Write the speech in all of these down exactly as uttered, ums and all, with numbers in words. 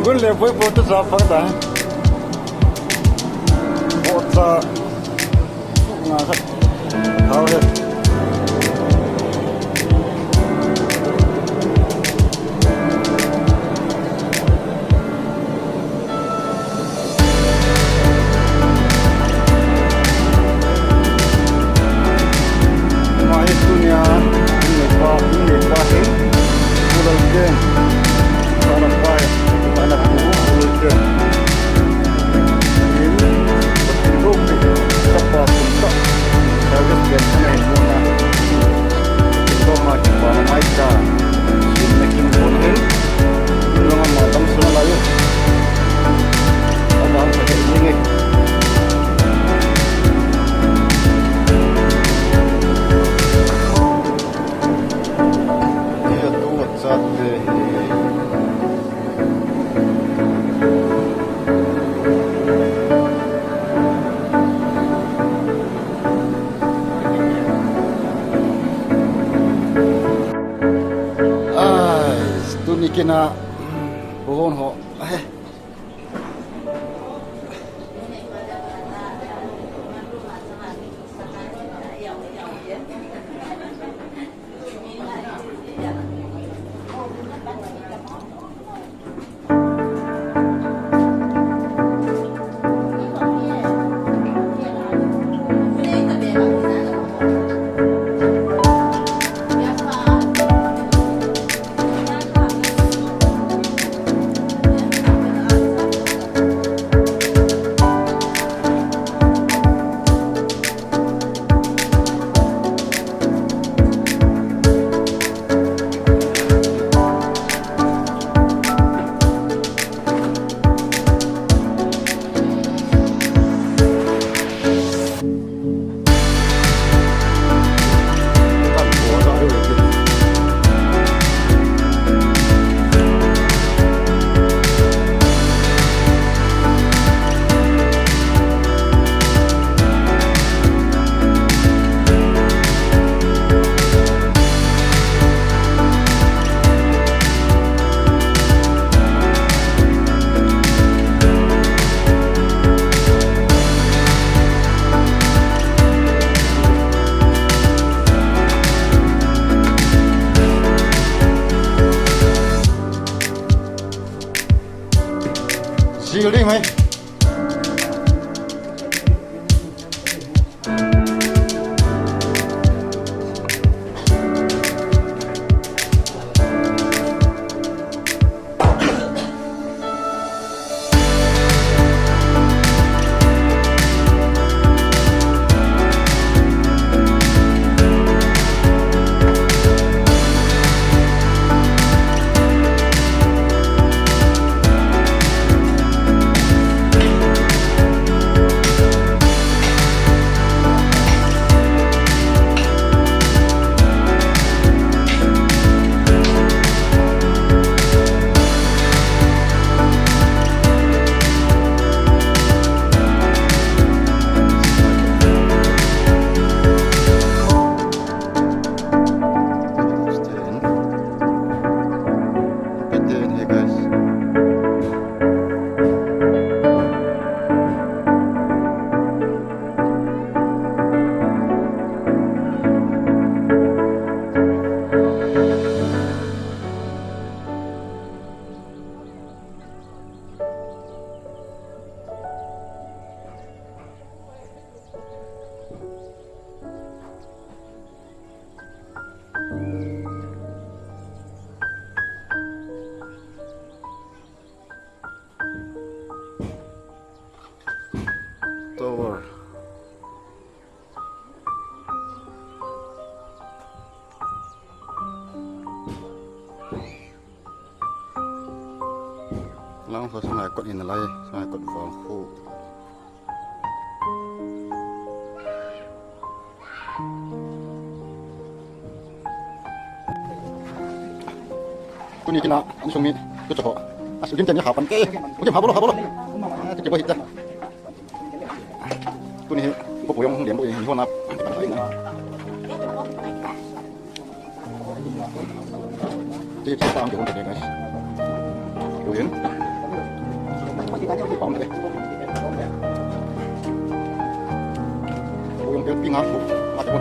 Gun le poi po tu sa pa ta. Bo cha. Nga khat. Thao he. Ai, tuni kina, buhon ho. Ai. Zil ding mai. Tower. Lang sa sangai kot in lai, sangai kot vang khu. Tuni kina, insung mi, tu choko. As, lim teni hapan ke. Lim habolo, habolo. Ah, tu kibo hita. Tuni, ko puyong, lim bo, lim ho na. Ti, ti, ta, ang, guys. Tuin. Pi nga pu, ma te pu.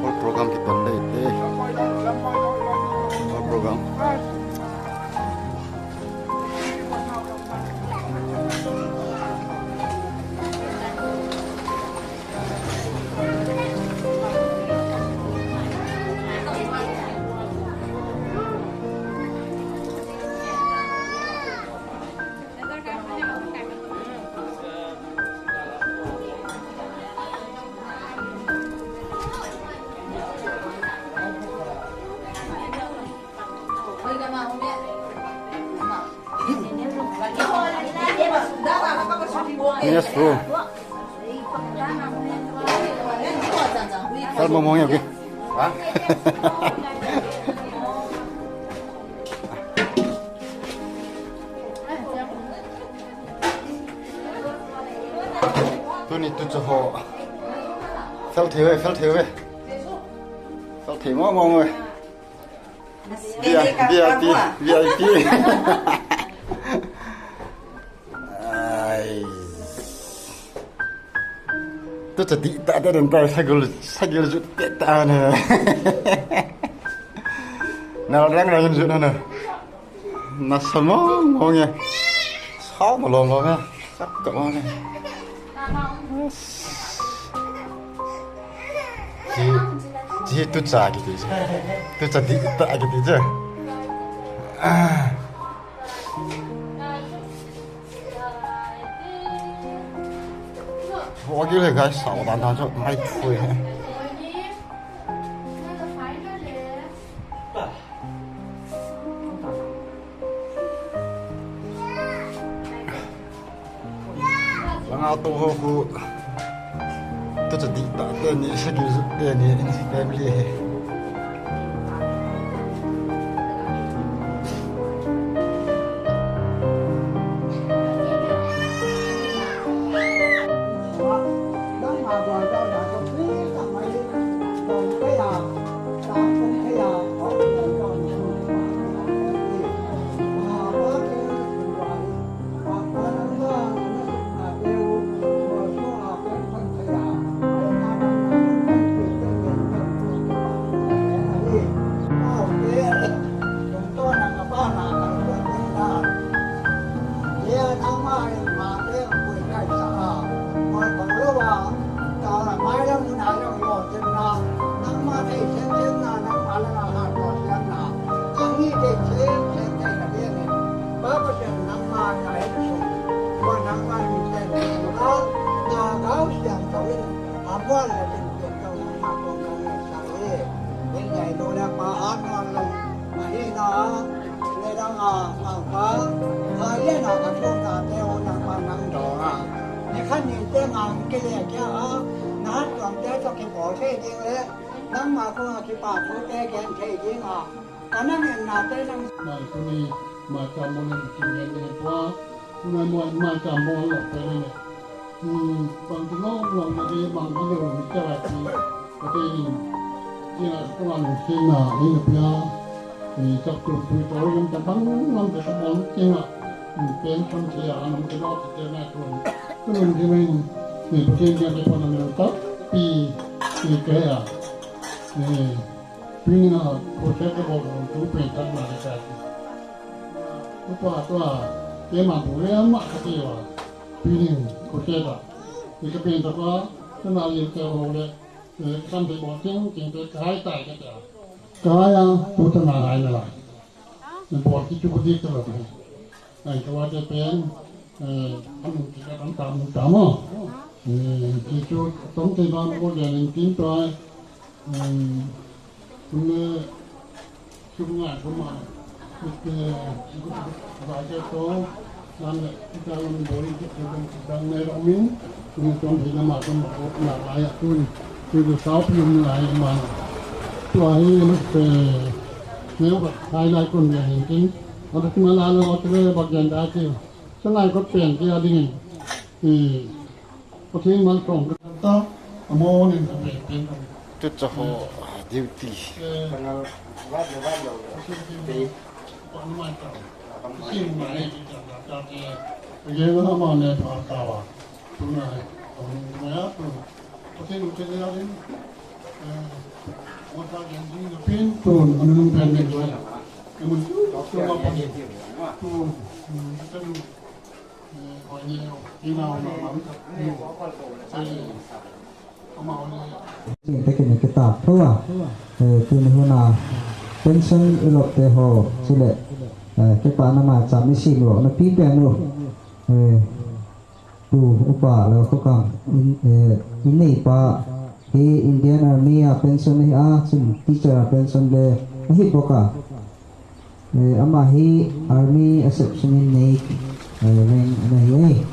Whole program kiton dei te. Whole program. Yes, bro. Sal mo mo ya ke? Ha? Tuni tu chu ho. Fel thei ve, fel thei ve. Fel thei mo mo ve. V I P, V I P. Ai. Tu cha di ta ta den ta sagul, sagul ju te ta na. Na rang rang ju na na. Na sa mo mo nge. Sa mo lo lo nge. Sa ka mo nge. Ji, ji tu cha kiti ji. Tu cha di ta kiti ji. Ah. Vo gi le guys, sao dan dan chu mai thui he. Langa to ho khu. Tu cha di ta te ni, sa gi ju te ni, in si family he. Nangma kong a kipa thu te gen thei ding a, ka nang en na te nang. Mai kuni, mai ka mo le mi kin gen ne tua, mai mo, mai ka mo lo pe le. Hmm, bang ti lo lo na de bang ti lo mi ka la ti. Ka te ni, ti na ko an kin na ni na pia. Ni chap tu tu ta lo ta bang lo ta ka mo kin na. Ni pen kan ti a nam ke lo ti te na ko. Ko lo ti mai ni, ni kin gen te ko na ta pi, ni ke a. Ni Tunia, kothe ka bol tu pen tang ma le ka. Upa tua, ke ma bu le ma ka ti wa. Tunia, kothe ba. Ni ka pen ta ka, ka na le ka bol le. Kan te bol ting, ting te kai tai ka ta. Kaya, tu ta na lai na lai. Ni bol ki tu ko dik ta la. Ai, ka wa te pen. Eh, amun ti ka tam tam tam mo. Eh, ti chu tom te ba mo de len tin to ai. Eh, kum le sum nga ko ma. Ti ke ba ke to. Nan le ti ka lom bo ri ke ko dang ne ro min. Kum tom te na ma ko ma ko na ba ya tu. Tu du sao pi mu ai ma. Tu ai mo pe. Ne ba kai lai ko ne hin tin. Ata ti ma la lo te ba gen da ti. Sangai kot pen kia dingin. I, Pathen malsawm ta, amo nin a pen pen. Tu cha ho duty. Eh, Pathen kin pa mai ta. Sin mai ta ta ta ke. Ye na ma ne pa ta wa. Tu na, tu na ya tu. Pathen kin ya din. Eh, mo ta gen din na pen tu, anu nung pen pen tu. Ke mun tu, tu ma pa. Tu, tu, tu. Takin kita pua, eh, tuni huna pension ilop te ho, chule, eh, kipana maicham isim lona pi penu, eh, tu upa le khokang in, eh, inei pa hi Indian Army a pension hi a, chun teacher a pension le ahi boka. Eh, ama hi army a sep sungin nei, eh, rank ana hi e.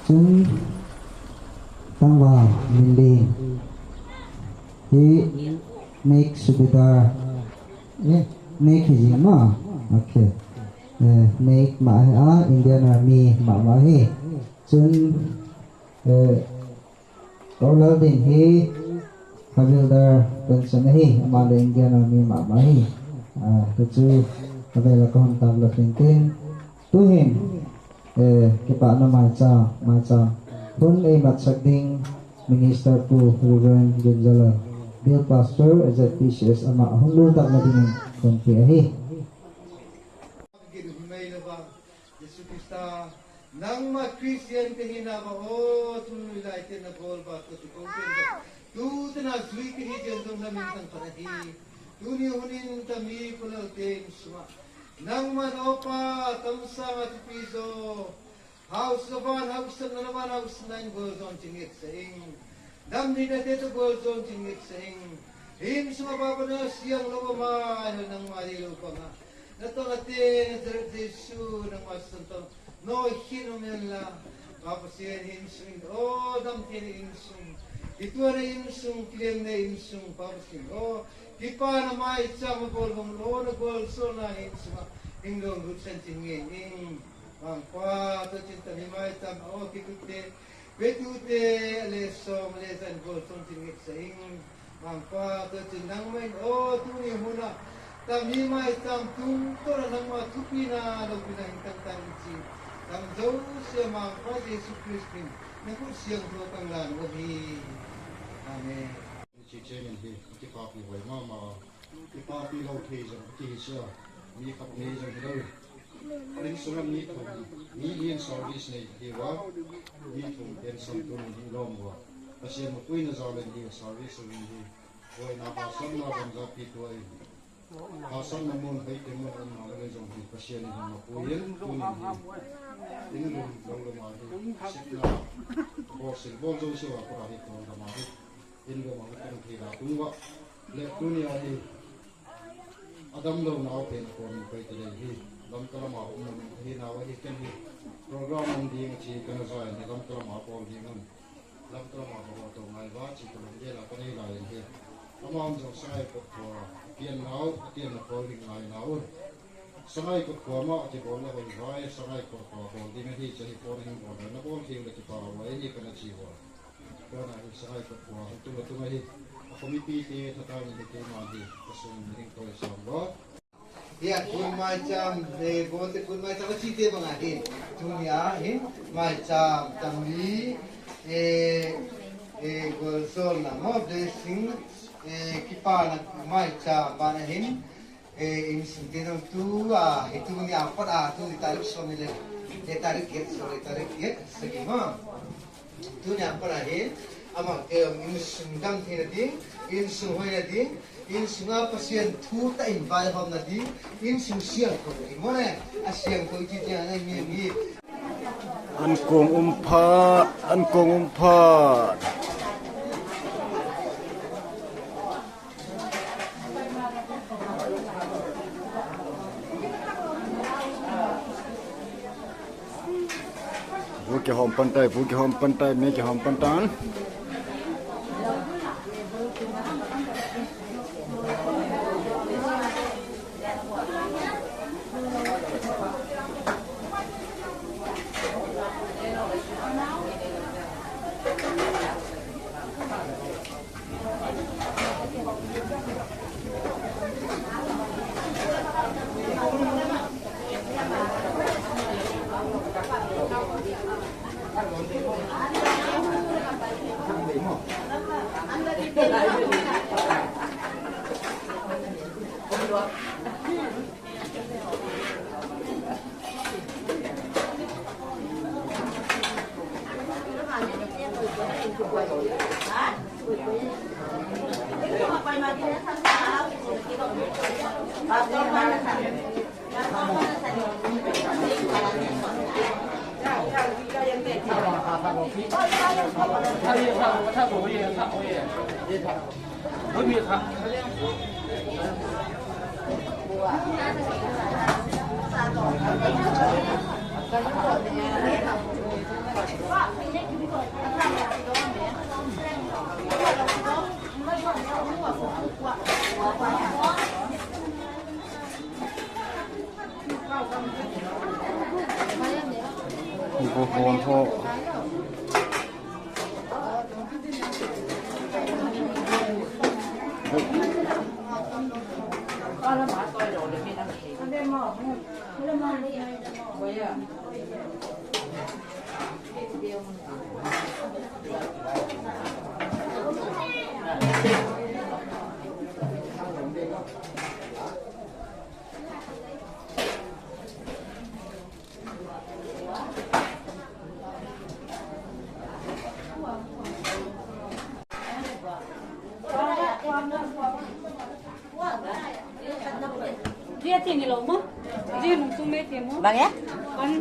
Chun tangval min ling hi Mek Subedar. Eh, Mek hi jing ma. Okay. Eh, Mek ma hi a, Indian Army ma ma hi. Chun, eh, Colonel ding hi Havildar pension ahi, ama le Indian Army mama hi. Ah, tu chu avel a kahung tang lou tin tin. Tuhin, eh, kipana maicham, maicham hun eimatsak ding Minister Pu Reverend Ginzalal, Bill Pastor, Z P C S ama ahung lutna dingin konpi ahi. Jesu Christa, nangma Christian kahi nauva, o, tuni lai teng nabol uva, kati kong pen uva. Tuta najui kahi jeng jong namin thangvah ahi. Tuni hunin tami Colonel te insunga, nangman o Pa, tamsanga thupi jo, haosa van haosa, nana van haosa nahin gol jong chingit sa ing. Damtheina te toh gol jong chingit sa ing. Insunga Pa, Pa nangma siang lou ama, nangma lei lou panga. Natoh nate, Nazareth Jesu, nangma Santo, nokhit nom hen lang. Pa Pathen insung, o damtheina insung, kituana insung, kilemna insung, Pa Pathen, o kipana maicham abol bang lou, nagol solna insunga, hing lou lut san chingit ing. Mangpa, tuchin tami maicham, o kitute, Vetute, ale som, ale jan gol som chingit sa ing. Mangpa, tuchin nangman, o, tuni huna, tami maicham tungtona nangma thupina, loupina hin tangtan in chi. Tamjo sia Mangpa Jesu Christa in, nakhut siangthou tanglan uhi. Amen. Chi chemin hi, kipapi hoi mama. Kipapi lou thei jong, kihi sia. Mi khat nei jong hilou. Insunga mi thum, mi in service nei hiuva, mi thum pension tun hi lom uva. Pathen mapuina jal in hi service um hi. Boina tahsanna bangja pi tuai. Tahsanna mun hoi te mun umna le jong hi Pathen in mapuiyin tunin hi. In lum lou lama hi. Sipna. Bol sil bol jo siuva kura hi tol lama hi. In lum a hung thei la tung uva. Le tunia hi. Adamlou nau pen a kon pai te dei hi, lamka lama um nom ahi nau ahi ken hi, program um ding a chi kana jai ni lamka lama bol ding un. Lamka lama bol to ngai uva chi ka lung gel a ka nei lai in hi. Ama um jong Sangaikot khua, pian nau, a pian na bol ding ngai nau. Sangaikot khua ma a ti bol le hoi vai, Sangaikot khua bol ding ahi chi hi phone hin bol na bol thei le kipa uva ahi kana chi uva. Kona hi Sangaikot khua, tung le tung ahi. A committee te, thatang ni te ma hi, kasung ni ring toi sam lo. Ya, kun maicham, eh, bon te kun maicham, chi te bang ahi. Tunia hi, maicham, tami, eh, eh, gol sol na mo blessing, eh, kipana maicham, bana hin, Eh, insung te jong tu, ah, hi tuni a pat a, tuni tarik som ni le, eh, tarik get, sorry, tarik get, sagi ma. Tuni a pat a hi, ama ke insung damtheina ding, insung hoina ding, insunga Pathen thu tah in vaihomna ding, insung siangthou hi mo ne, a siangthou chi chi a nei mi mi. An kong um phat, an kong um phat. Vu kihom pan tai, vu kihom pan tai, me kihom pan tan. Ibu hon ho. Dia tiang ni lo mo. Dia nung tu me tiang mo. Bang ya? Kan.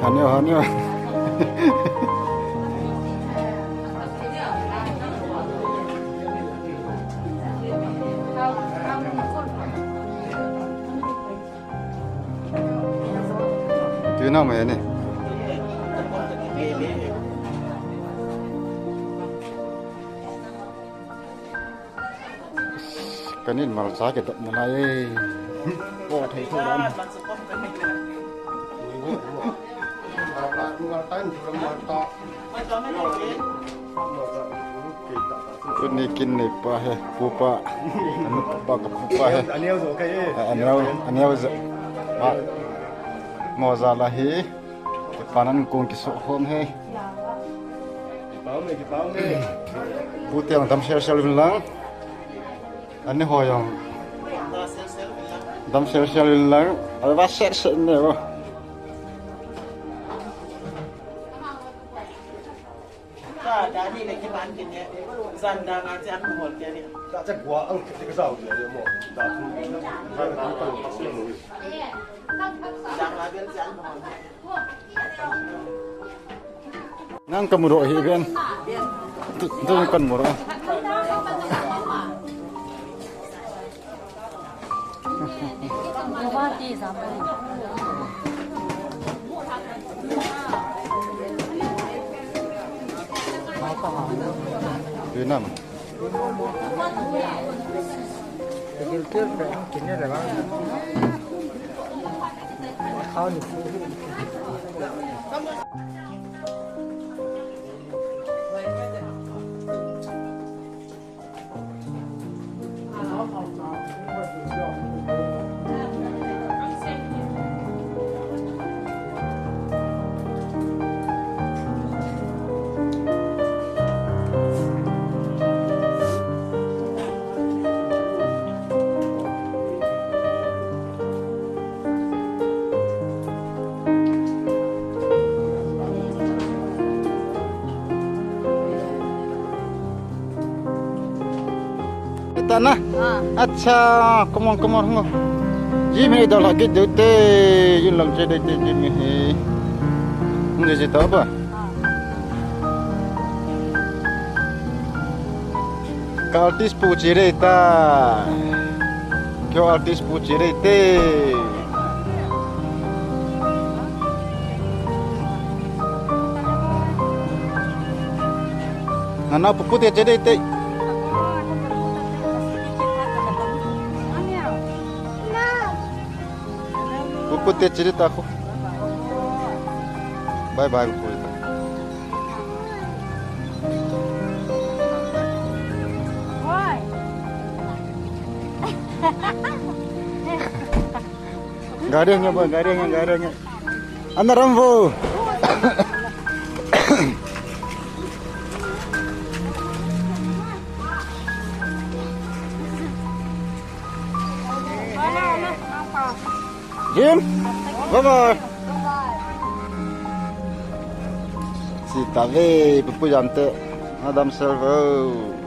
Haniu, haniu. Tui na mai ni. Kanin malcha ke dot na lai. Ko thei tho dan. Malcha, malcha. Tuni kin neipa hi, pupa. Anu pa ka pupa hi. Aneo jo kai e. A, aneo, aneo jo. Ma, moja la hi. Kipanan kong kiso hom hi. Kipau me, kipau me. Pu te ang dam sel sel vin lang. Ani ho jong. Dam sel sel vin lang. Ai va sel sel ne o. Ka, dani le kiban kine. Zan da nga che alcohol kine. Ka che gua ang kiti ka sau kine mo. Da tu. Ka na ka ko mo. Da nga bel che alcohol kine. Nang ka muro hi ben. Tu, tu kan muro. Vietnam. Ita na? Ah. Acha, come on, come on, come on. Jim hi dal hagit deu te, jin lam che deu te, Jim hi. Nge je ta ba? Ah. Ka artist pu chi rei ta. Kyo artist pu chi rei te. Nana pupu te chi rei te. Pupu te chi rei ta ko. Bye bye pupu. Gari nya ba, gari nya, gari nya. Ana rambo. Jim, bye bye. Sita ve, pupu jam te, Adam servo.